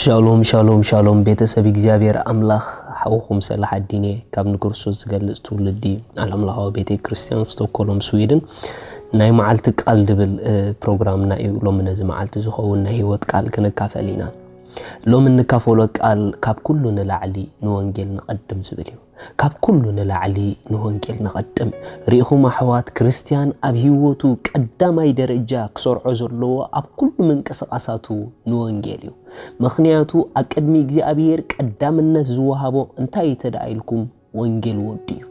ሻሎም ሻሎም ሻሎም፣ ቤተሰብ እግዚኣብሔር ኣምላኽ ሓውኹም ሰላሕ ኣዲኔ ካብ ንክርስቶስ ዝገልጽ ትውልዲ ዓለምለኻዊ ቤተ ክርስቲያን ስቶኮሎም ስዊድን። ናይ መዓልቲ ቃል ድብል እ፣ ፕሮግራምና እዩ። ሎሚ ነዚ መዓልቲ ዝኸውን ናይ ህይወት ቃል ክንካፈል ኢና። ሎሚ እንካፈሎ ቃል ካብ ኩሉ ንላዕሊ ንወንጌል ንቐድም ዝብል እዩ። ካብ ኩሉ ንላዕሊ ንወንጌል ንቐድም። ርኢኹም ኣሕዋት፣ ክርስትያን ኣብ ህይወቱ ቀዳማይ ደረጃ ክሰርዖ ዘለዎ ኣብ ኩሉ ምንቅስቓሳቱ ንወንጌል እዩ። ምኽንያቱ ኣብ ቅድሚ እግዚኣብሔር ቀዳምነት ዝወሃቦ እንታይ እዩ ተደኣ ኢልኩም፣ ወንጌል ወዱ እዩ።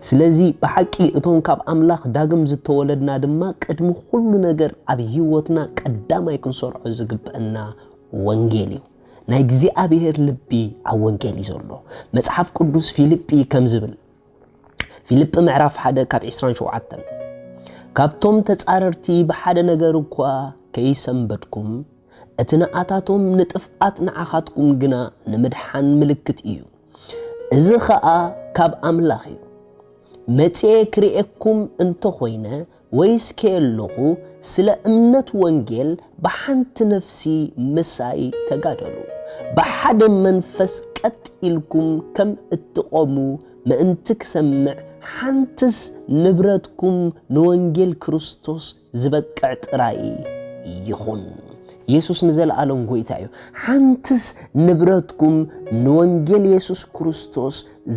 ስለዚ ብሓቂ እቶም ካብ ኣምላኽ ዳግም ዝተወለድና ድማ ቅድሚ ኩሉ ነገር ኣብ ህይወትና ቀዳማይ ክንሰርዖ ዝግበአና ወንጌል እዩ። ናይ እግዚኣብሔር ልቢ ኣብ ወንጌል እዩ ዘሎ። መጽሓፍ ቅዱስ ፊልጲ ከም ዝብል፣ ፊልጲ ምዕራፍ ሓደ ካብ ዕስራን ሸውዓተን፣ ካብቶም ተጻረርቲ ብሓደ ነገር እኳ ከይሰንበድኩም፣ እቲ ንኣታቶም ንጥፍኣት ንዓኻትኩም ግና ንምድሓን ምልክት እዩ። እዚ ኸኣ ካብ ኣምላኽ እዩ። መጺኤ ክርእየኩም እንተኾይነ ወይስ ከየለኹ፣ ስለ እምነት ወንጌል ብሓንቲ ነፍሲ ምሳይ ተጋደሉ። ብሓደ መንፈስ ቀጥ ኢልኩም ከም እትቖሙ ምእንቲ ክሰምዕ፣ ሓንትስ ንብረትኩም ንወንጌል ክርስቶስ ዝበቅዕ ጥራይ ይኹን። የሱስ ንዘለኣለም ጐይታ እዩ። ሓንትስ ንብረትኩም ንወንጌል የሱስ ክርስቶስ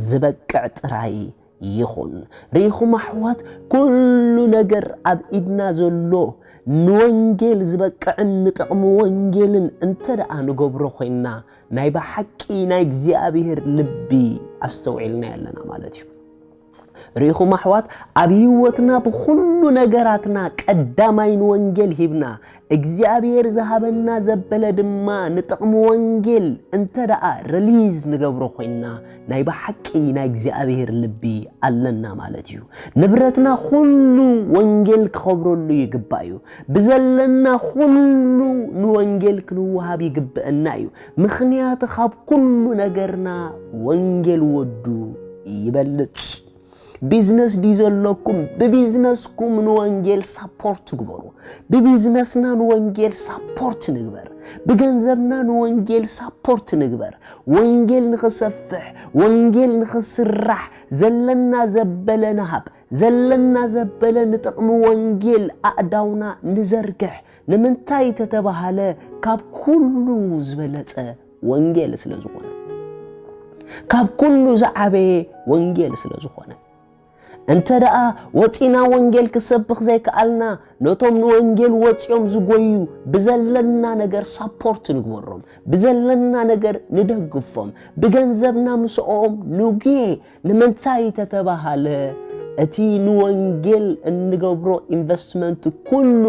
ዝበቅዕ ጥራይ ይኹን። ርኢኹም ኣሕዋት፣ ኩሉ ነገር ኣብ ኢድና ዘሎ ንወንጌል ዝበቅዕን ንጥቕሚ ወንጌልን እንተ ደኣ ንገብሮ ኮይንና፣ ናይ ብሓቂ ናይ እግዚኣብሔር ልቢ ኣስተውዒልና ኣለና ማለት እዩ። ርኢኹም ኣሕዋት፣ ኣብ ህይወትና ብኹሉ ነገራትና ቀዳማይ ንወንጌል ሂብና፣ እግዚኣብሔር ዝሃበና ዘበለ ድማ ንጥቕሚ ወንጌል እንተ ደኣ ረሊዝ ንገብሮ ኮይንና፣ ናይ ብሓቂ ናይ እግዚኣብሔር ልቢ ኣለና ማለት እዩ። ንብረትና ኩሉ ወንጌል ክኸብረሉ ይግባእ እዩ። ብዘለና ኩሉ ንወንጌል ክንወሃብ ይግበአና እዩ። ምኽንያቱ ካብ ኩሉ ነገርና ወንጌል ወዱ ይበልጽ። ቢዝነስ ድዩ ዘለኩም? ብቢዝነስኩም ንወንጌል ሳፖርት ግበሩ። ብቢዝነስና ንወንጌል ሳፖርት ንግበር። ብገንዘብና ንወንጌል ሳፖርት ንግበር። ወንጌል ንኽሰፍሕ፣ ወንጌል ንኽስራሕ ዘለና ዘበለ ንሃብ። ዘለና ዘበለ ንጥቕሚ ወንጌል ኣእዳውና ንዘርግሕ። ንምንታይ ተተባሃለ? ካብ ኩሉ ዝበለጸ ወንጌል ስለ ዝኾነ። ካብ ኩሉ ዝዓበየ ወንጌል ስለ ዝኾነ። እንተ ደኣ ወጺና ወንጌል ክሰብኽ ዘይከኣልና፣ ነቶም ንወንጌል ወጺኦም ዝጎዩ ብዘለና ነገር ሳፖርት ንግበሮም፣ ብዘለና ነገር ንደግፎም፣ ብገንዘብና ምስኦም ንጉየ። ንምንታይ ተተባሃለ? እቲ ንወንጌል እንገብሮ ኢንቨስትመንት ኩሉ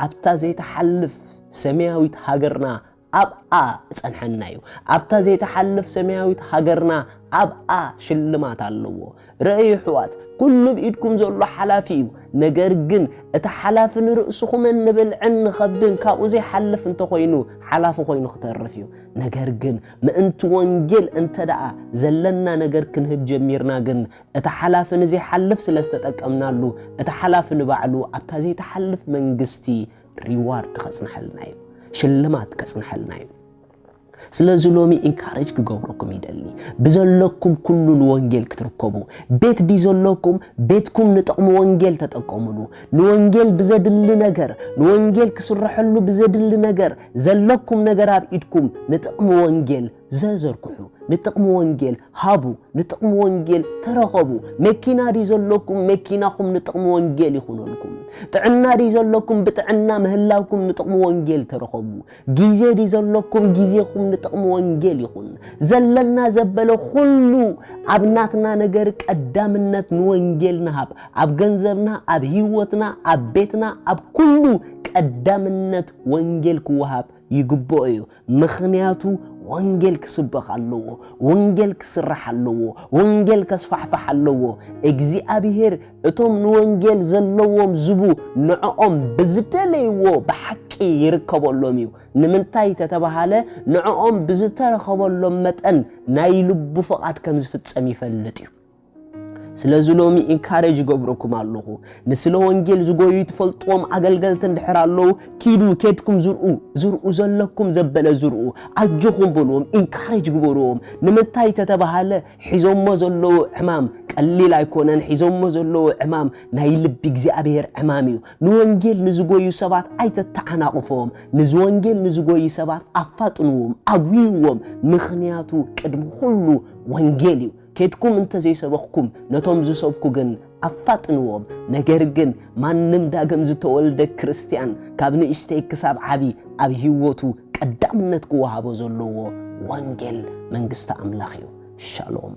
ኣብታ ዘይትሓልፍ ሰማያዊት ሃገርና ኣብኣ እጸንሐና እዩ። ኣብታ ዘይትሓልፍ ሰማያዊት ሃገርና ኣብኣ ሽልማት ኣለዎ። ርእዩ ኣሕዋት፣ ኩሉ ኣብ ኢድኩም ዘሎ ሓላፊ እዩ። ነገር ግን እቲ ሓላፊ ንርእስኹምን ንብልዕን ንኸብድን ካብኡ ዘይሓልፍ እንተኾይኑ፣ ሓላፊ ኮይኑ ክተርፍ እዩ። ነገር ግን ምእንቲ ወንጌል እንተ ደኣ ዘለና ነገር ክንህብ ጀሚርና ግን፣ እቲ ሓላፊ ንዘይሓልፍ ስለ ዝተጠቀምናሉ፣ እቲ ሓላፊ ንባዕሉ ኣብታ ዘይትሓልፍ መንግስቲ ሪዋርድ ከጽንሐልና እዩ፣ ሽልማት ከጽንሐልና እዩ። ስለዚ ሎሚ ኢንካሬጅ ክገብረኩም ይደሊ። ብዘለኩም ኩሉ ንወንጌል ክትርከቡ። ቤት ድዩ ዘለኩም? ቤትኩም ንጥቕሚ ወንጌል ተጠቀሙሉ። ንወንጌል ብዘድሊ ነገር፣ ንወንጌል ክስረሐሉ ብዘድሊ ነገር፣ ዘለኩም ነገር ኣብ ኢድኩም ንጥቕሚ ወንጌል ዘዘርግሑ። ንጥቕሚ ወንጌል ሃቡ። ንጥቕሚ ወንጌል ተረኸቡ። መኪና ድዩ ዘለኩም? መኪናኹም ንጥቕሚ ወንጌል ይኹነልኩም። ጥዕና ድዩ ዘለኩም? ብጥዕና ምህላውኩም ንጥቕሚ ወንጌል ተረኸቡ። ግዜ ድዩ ዘለኩም? ግዜኹም ንጥቕሚ ወንጌል ይኹን። ዘለና ዘበለ ኩሉ ኣብ ናትና ነገር ቀዳምነት ንወንጌል ንሃብ። ኣብ ገንዘብና፣ ኣብ ህይወትና፣ ኣብ ቤትና፣ ኣብ ኩሉ ቀዳምነት ወንጌል ክወሃብ ይግብኦ እዩ። ምኽንያቱ ወንጌል ክስበኽ ኣለዎ፣ ወንጌል ክስራሕ ኣለዎ፣ ወንጌል ከስፋሕፋሕ ኣለዎ። እግዚኣብሔር እቶም ንወንጌል ዘለዎም ዝቡ ንዕኦም ብዝደለይዎ ብሓቂ ይርከበሎም እዩ። ንምንታይ ተተባሃለ? ንዕኦም ብዝተረኸበሎም መጠን ናይ ልቡ ፍቓድ ከም ዝፍጸም ይፈልጥ እዩ። ስለዚ ሎሚ ኢንካሬጅ ይገብረኩም ኣለኹ። ንስለ ወንጌል ዝጎዩ ትፈልጥዎም ኣገልገልቲ እንድሕር ኣለዉ፣ ኪዱ፣ ኬድኩም ዝርኡ፣ ዝርኡ ዘለኩም ዘበለ ዝርኡ፣ ኣጆኹም በልዎም፣ ኢንካሬጅ ግበርዎም። ንምንታይ ተተባሃለ፣ ሒዞሞ ዘለዉ ዕማም ቀሊል ኣይኮነን። ሒዞሞ ዘለዉ ዕማም ናይ ልቢ እግዚኣብሔር ዕማም እዩ። ንወንጌል ንዝጎዩ ሰባት ኣይተተዓናቕፎም። ንዝወንጌል ንዝጎዩ ሰባት ኣፋጥንዎም፣ ኣጉይዎም። ምኽንያቱ ቅድሚ ኩሉ ወንጌል እዩ። ኬድኩም እንተዘይሰበኽኩም፣ ነቶም ዝሰብኩ ግን ኣፋጥንዎም። ነገር ግን ማንም ዳግም ዝተወልደ ክርስትያን ካብ ንእሽተይ ክሳብ ዓቢ ኣብ ህይወቱ ቀዳምነት ክወሃቦ ዘለዎ ወንጌል መንግስቲ ኣምላኽ እዩ። ሻሎም።